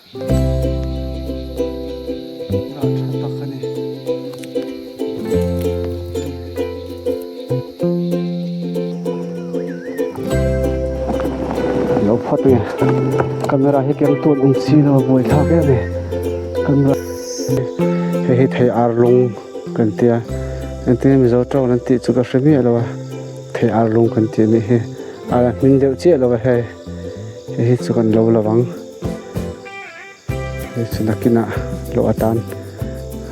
Rah tha tak a ni. Lo phawt nge camera hi keng tun awm si lo a buai thlak em e camera hei hi thei ar lung kan tia engtin nge mizo tawng an tih chu ka hre miah lo a thei ar lung kan tih anih hi a la hmin deuh chiah lo a hei hei hi chu kan lo lo ang. Hei chu nakinah lawh atan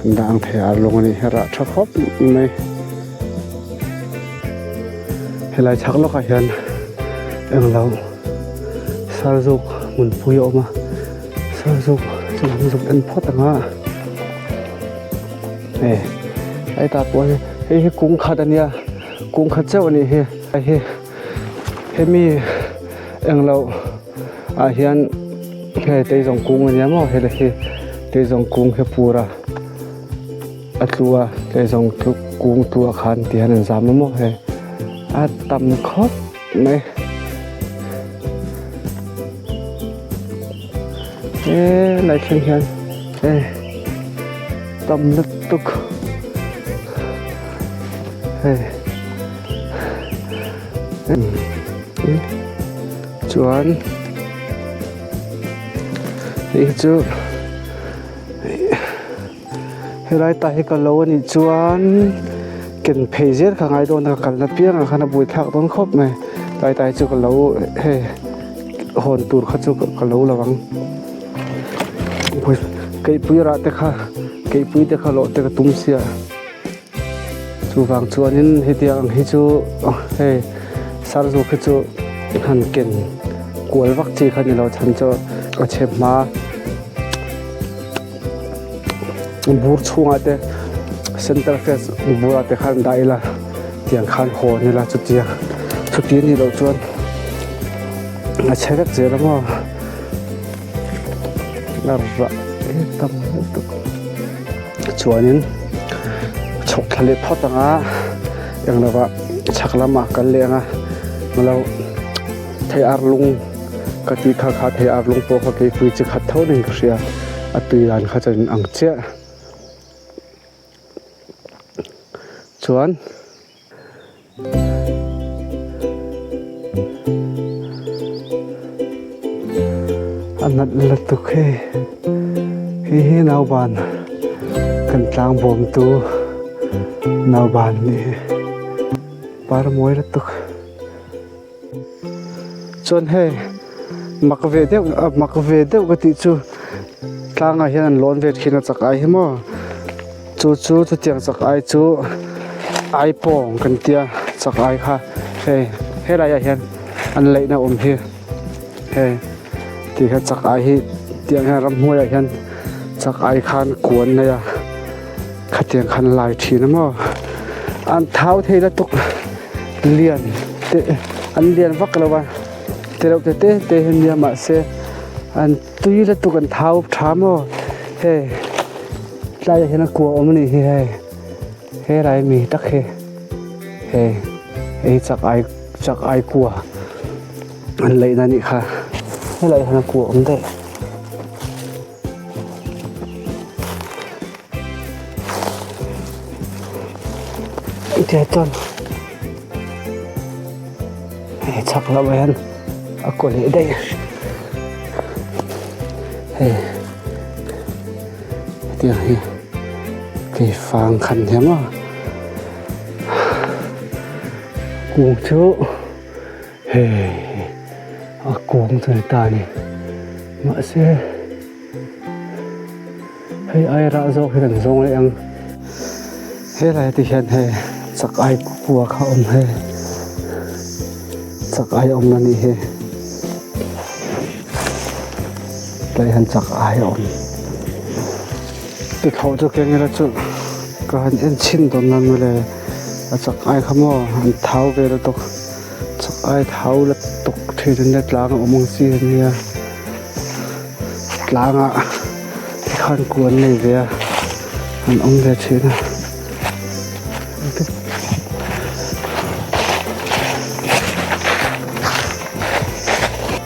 an dah ang thei a lung a nih hi a rah tha khawp mai. Helai chhak lawkah hian englo sarzuk hmunpui a awm a sarzuk chu an zuk en phawt ang a hei hetah pawh hian hei hi kung khat a nia kung khat chauh a nih hi hei hi hemi englo. Ah hian hei teizawng kung ania maw hela hi teizawng kung hi pura a tlu a teizawng kung tlu ah khan ti hian an zam a maw hei a tam khawp mai helai thleng hian hei tam lutuk hei. Chuan hei hi chu helai tah hi ka lo a nih chuan ken phei zel kha ngai dawn a ka kalna piang ah khan a buai thlak dawn khawp mai tlai tai chu ka lo hei hawn tur kha chu ka lo lo ang keipui rah te kha keipui te kha lawh te ka tum sia. Chuvang chuanin hetiang ang hi chu hei sarzuk hi chu han ken kual vak chi kha ni lo chhan chu a chhe hma bur chhungah te center face bulah te khan dah ila tiang khan hawn ila chutiang chuti a nih loh chuan a chhe vek zel ang aw a rah tam lutuk. Chuanin chhuk thla leh phawt ang a eng lovah chhak lamah kal leh ang a lo thei ar lung ka tih kha kha thei ar lung pawh kha keipui chi khat tho niin ka hria a tui dan kha chuan ang chiah chuan. A nat lutuk hei hei hi nauban kan tlang bawm tu nauban nih hi par mawi lutuk chuan hei mak ve deuh mak ve deuh ka tih chu tlangah hian an lawn ve thin a chak ai hi maw. Chu chu chutiang chak ai chu ai pawng kan tia chak ai kha hei helai ah hian an laihna awm hi hei ti kha chak ai hi tiang hian ramhnuai ah hian chak ai khan kuan nei a khatiang khan lai thin a maw an thau thei lutuk lian te an lian vak lo a te reuh te te te hi nia mahse an tui lutuk an thau tha maw hei. Tlaiah hian a kua awm a nih hi hei helai mi tak hi hei hei chak ai chak ai kua an laihna a nih kha helaiah hian a kua awm daih. Tia chuan hei chhak lamah hian a kaw leh daih hei. Hetiang hi kei fang khan hiam a kung chu hei a kung chu ni ta a ni mahse hei ai rah zawk hi kan zawng leh ang helai te hian hei chak ai kua kha a awm hei chak ai awm a nih hi. Tlai han chak ai a awm. Tuthlawh chu keng ila chu ka han en chhin dawn la mawle a chak ai kha maw an thau ve lutuk chak ai thau lutuk thin ania tlang a awm ang chi ania tlangah tikhan kuan nei ve a an awm ve thin a.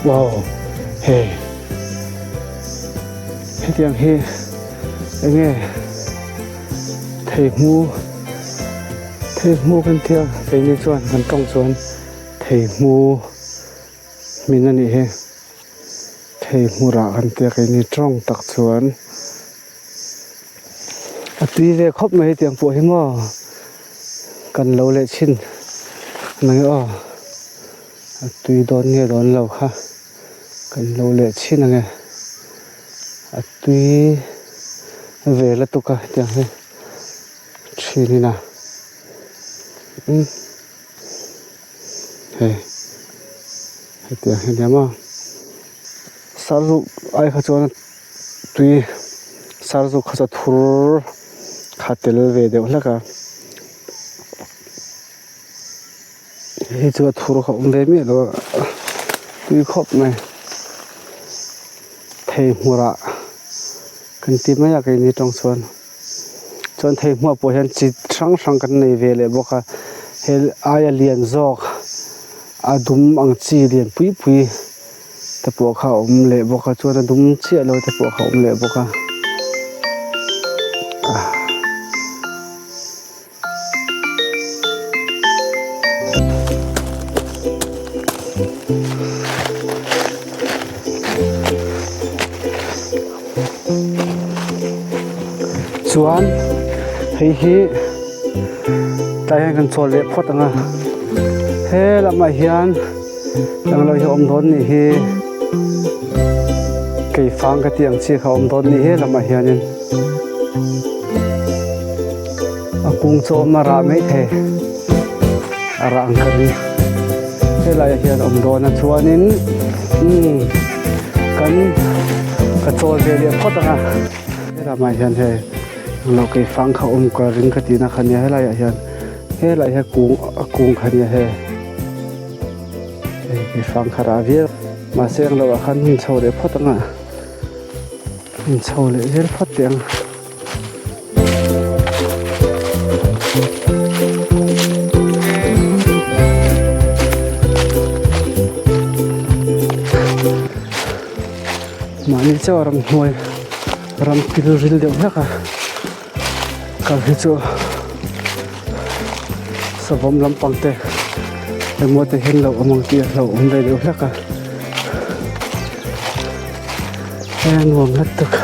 Wow hei. Hetiang hi enge theihmu theihmu kan tia keini chuan kan tawng chuan theihmu hmin a nih hi theihmu rah kan tia keini tawng tak chuan a tui ve khawp mai hetiang pawh hi maw kan lo leh chhin mai aw a tui dawn nge dawn lo kha. Kan lo leh chhin ange a tui ve lutuk a hetiang hi thin in a umm hei hetiang hi ania maw sarzuk ai kha chuan tui sarzuk kha chu a thur kha tel ve deuh hlek a. Hei chu a thur kha awm ve miah lo a tui khawp mai thei hmurah kan ti mai a keini tawng chuan chuan thei hmuah pawh hian chi hrang hrang kan nei ve leh bawk a he aia lian zawk a dum ang chi lian pui pui te pawh kha a awm leh bawk a chuan a dum chiah lo te pawh kha a awm leh bawk a. Chuan hei hi tlai hian kan chawl leh phawt ang a he lamah hian englo hi a awm dawn nih hi keifang ka tih ang chi kha a awm dawn nih he lamah hianin. A kung chu awm a rah mai thei a rah ang ka ring helai ah hian awm dawn a chuanin umm kan ka chawl ve leh phawt ang a helamah hian hei englo keifang kha awm ka ring ka tihna kha nia helai ah hian helai hi a kung a kung kha nia hei hei keifang kha rah viau mahse englo ah khan hun chho leh phawt ang a. Inchho leh zel phawt teh ang. Mahni chauh a ramhnuai ram kil ril deuh hlek a kal hi chu savawm lampang te emaw te hian lo awm ang tih a hlauhawm ve deuh hlek a. Hei a nuam hlat tuk.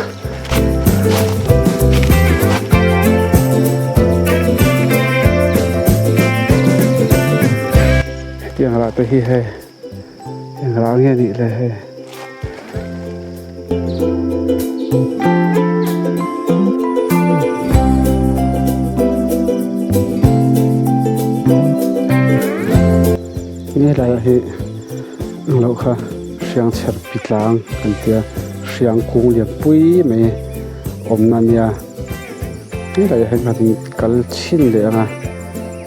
Hetiang rah te hi hei eng rah nge nih le hei. Helai hi englo kha hriang chher pi tlang kan tia hriang kung lian pui mai awmna ania helai ah hian kan kal chhin leh ang a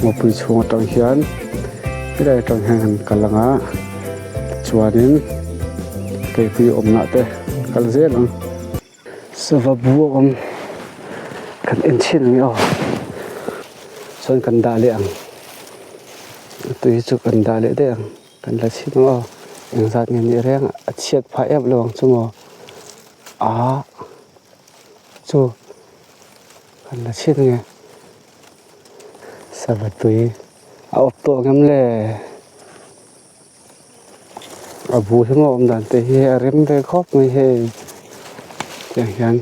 ngawpui chhung atang hian helai atang hian kan kal ang a tichuanin keipui awmna te kal zel ang. Sava bu a awm kan en chhin ang e aw chuan kan dah leh ang a tui chu kan dah leh daih ang kan la chhin ang aw engzat nge nih reng a chhiat phah em lo ang chu maw ah chu kan la chhin ang e sava tui a awp tawh ngam le. A bu hi maw awm dan te hi a rem ve khawp mai hei tiang hian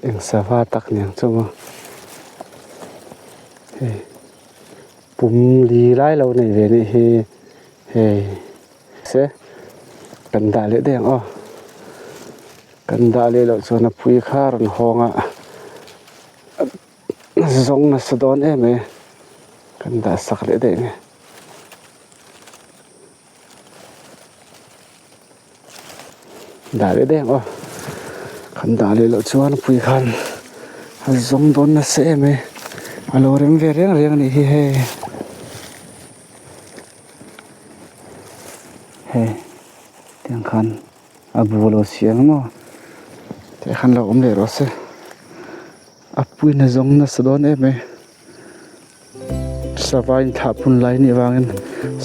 eng sava tak niang chu maw hei pum li lai lo nei ve nih hi hei se kan dah leh daih ang aw kan dah leh loh chuan a pui kha a rawn hawng a. Zawng nasa dawn em e kan dah sak leh daih nge. Dah leh daih ang aw kan dah leh loh chuan pui khan a zawng dawn nasa em e a lo rem ve reng reng a nih hi hei hei tiang khan. A bu lo siam maw tih khan lo awm leh rawh se a puina zawng nasa dawn em em sava in thlah phun lai anih vangin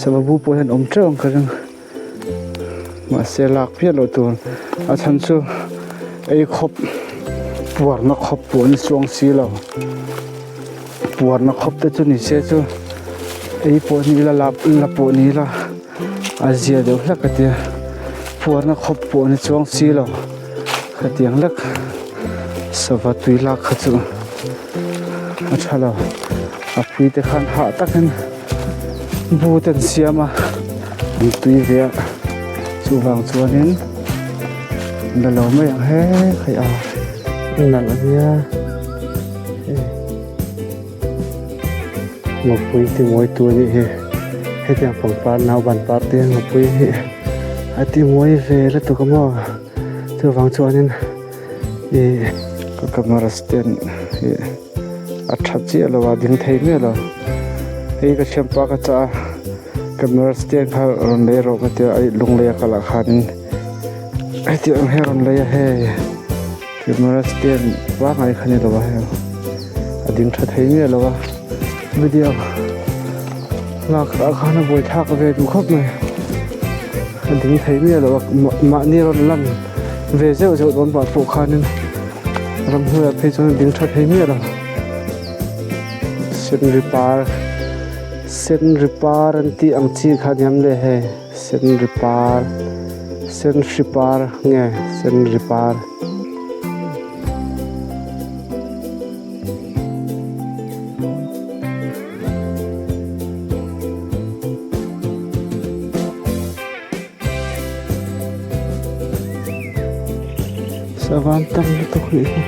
sava bu pawh hian awm teuh ang ka ring. Mahse lak phiah loh tur a chhan chu ei khawp puarna khawp pawh an chuang si lo puarna khawp te chu ni se chu ei pawh ni ila la pawh ni ila a zia deuh hlek a tia puarna khawp pawh an chuang si lo khatiang hlek sava tui lak kha chu a tha lo a pui te khan hah takin bu te an siam a an tui ve a chuvang chuanin la lo mai ang he khai a nalh a nia hei ngawpui ti mawi tu a nih hi hetiang pangpar nauban par te hian ngawpui hi a ti mawi ve lutuk a maw chuvang chuanin ih ka camera stand hi a tha chiah lo a ding thei miah lo hei ka thianpa ka chah a camera stand kha rawn lei rawh ka tia a lung lei a kal ah khanin hetiang ang hi a rawn lei a hei camera stand pangngai kha ni lo a hei a ding tha thei miah lo a video lak ah khan a buaithlak ve duh khawp mai a ding thei miah lo a mahni rawn lan ve zeuh zeuh dawn pah pawh khanin. Ramhnuaiah phei chuan a ding tha thei miah lo senri par senri par an tih ang chi kha aniam le hei senri par senhri par nge senri par. Savan tam lutuk nih hi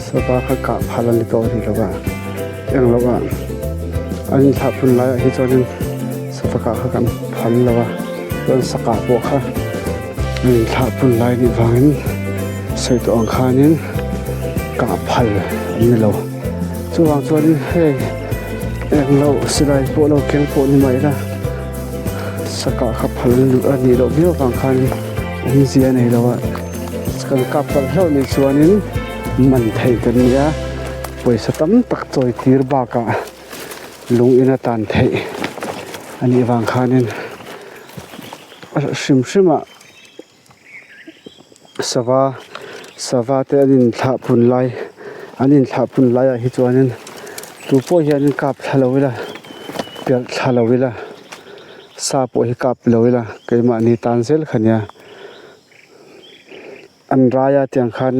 sava kha kah phal a ni tawh rih lo va eng lo ah an inthlah phun lai ah hi chuanin sava kah kha kan phal lo a chuan sakah pawh kha an inthlah phun lai nih vangin sawi tawh ang khanin kah phal an ni lo chuvang chuanin hei eng loh silai pawh lo keng pawh ni mai ila sakah kha phal a nih loh viau vang khan awmzia a nei lo a kan kap palh hlauh nih chuanin man theih kan ni a pawisa tam tak chawi tir bakah lung in a tan theih a nih vang khanin hrim hrim ah. Sava sava te an inthlah pun lai an inthlah pun laiah hi chuanin tu pawh hianin kap thla lo ila pelh thla lo ila sa pawh hi kap lo ila keimahni tan zel kha nia an rai a tiang khan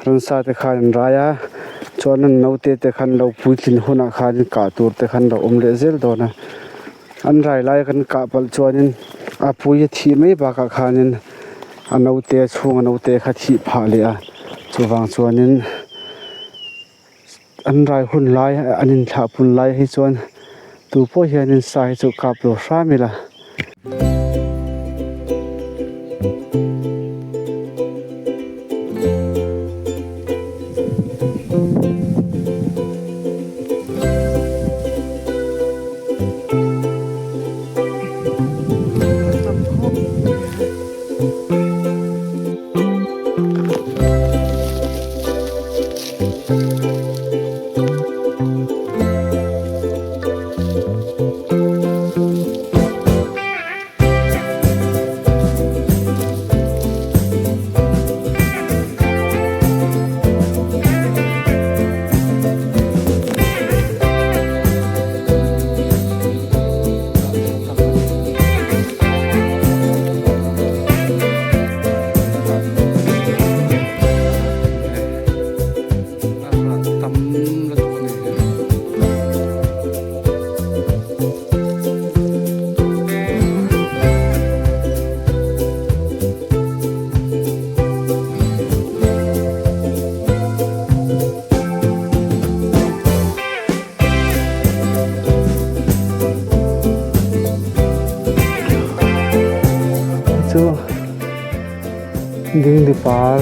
ransa te khan an rai a chuan an naute te khan lo puitlin hunah khan kah tur te khan lo awm leh zel dawn a. An rai lai kan kah palh chuanin a pui a thih mai bakah khanin a naute a chhunga naute kha thih phah leh a chuvang chuanin an rai hun lai an inthlah pun lai hi chuan tu pawh hianin sa hi chu kap lo hram ila. Chu dingdi par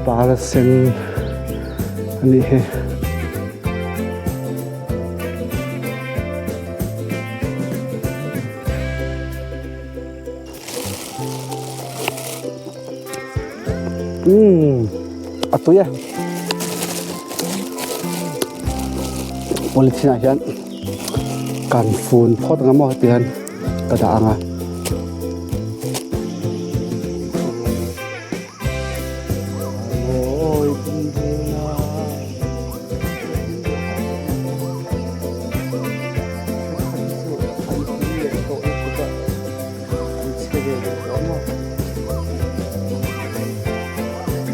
par a sen a nih hi. Umm a tui e polythene ah hian. Kan fun phawt ang a maw heti hian ka dah ang a.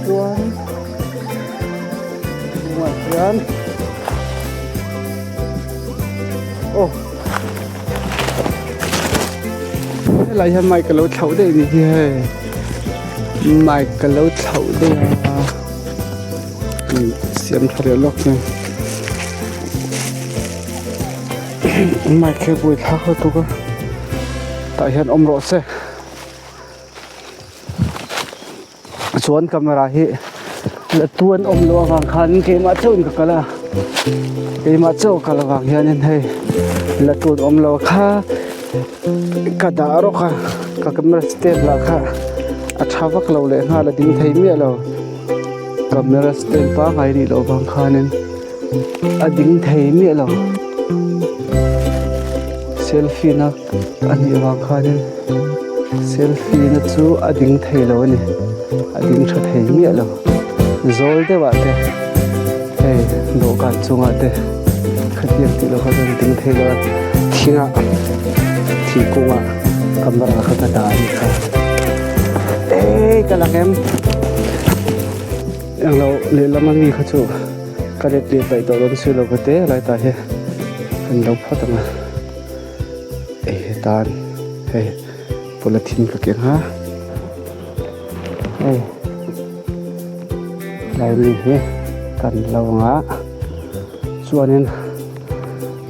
Chuan chungah hian aw helai hian mic a lo thlauh daih a ni hi hei mic a lo thlauh daih a siam tha leh lawk mai mic hi a buaithlak lutuk a tah hian awm rawh se. Chuan camera hi la tuan awm loh avang khan keimah chauhin ka kal a keimah chauh a kal avang hianin hei la tuan awm lo kha ka dah rawk a ka camera stand lah kha a tha vak lo leh nghal a ding thei miah lo camera stand pangngai nih loh avang khanin a ding thei miah lo selfie na. A nih vang khanin selfie na chu a ding thei lo a ni a ding tha thei miah lo zawl deuh ah te hei dawhkan chungah te khatiang tih loh kha chuan ding thei lo a thingah thingkungah camera kha ka dah a nih kha eii ka lang em englo lehlam ami kha chu ka let leh paih tawh dawn si lo ka te lai tah hian kan lo phawt ang a. Hei hetan hei polythene ka keng a hei tlai mi hi kan lo ang a chuanin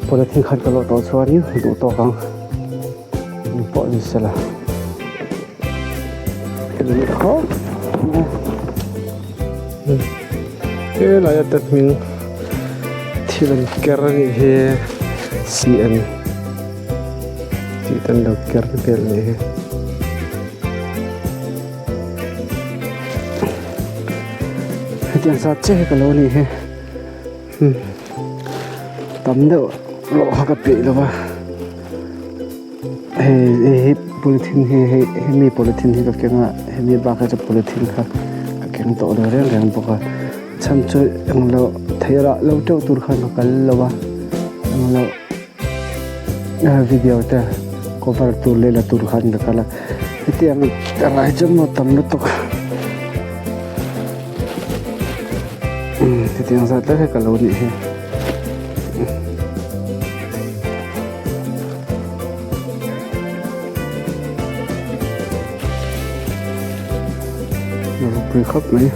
polythene khan ka lawh tawh chuanin duh tawk ang eng pawh ni sela helai a te hming thil an ker a nih hi cn tih te an lo ker vel a nih hi hetiang zat chiah hi ka lo nih hi tam deuh lawh kha ka peih lo va. Hei hei hi polythene hi hei hemi polythene hi ka keng a hemi bakah chuan polythene kha ka keng tawh lo reng reng bawk a chhan chu englo thei rah lo teuh tur khan ka kal lo a englo video te cover tur leh la tur khan ka kal a hetiang ang ah hi chuan maw tam lutuk hetiang zat lek hi ka lo nih hi. Ropui khawp mai.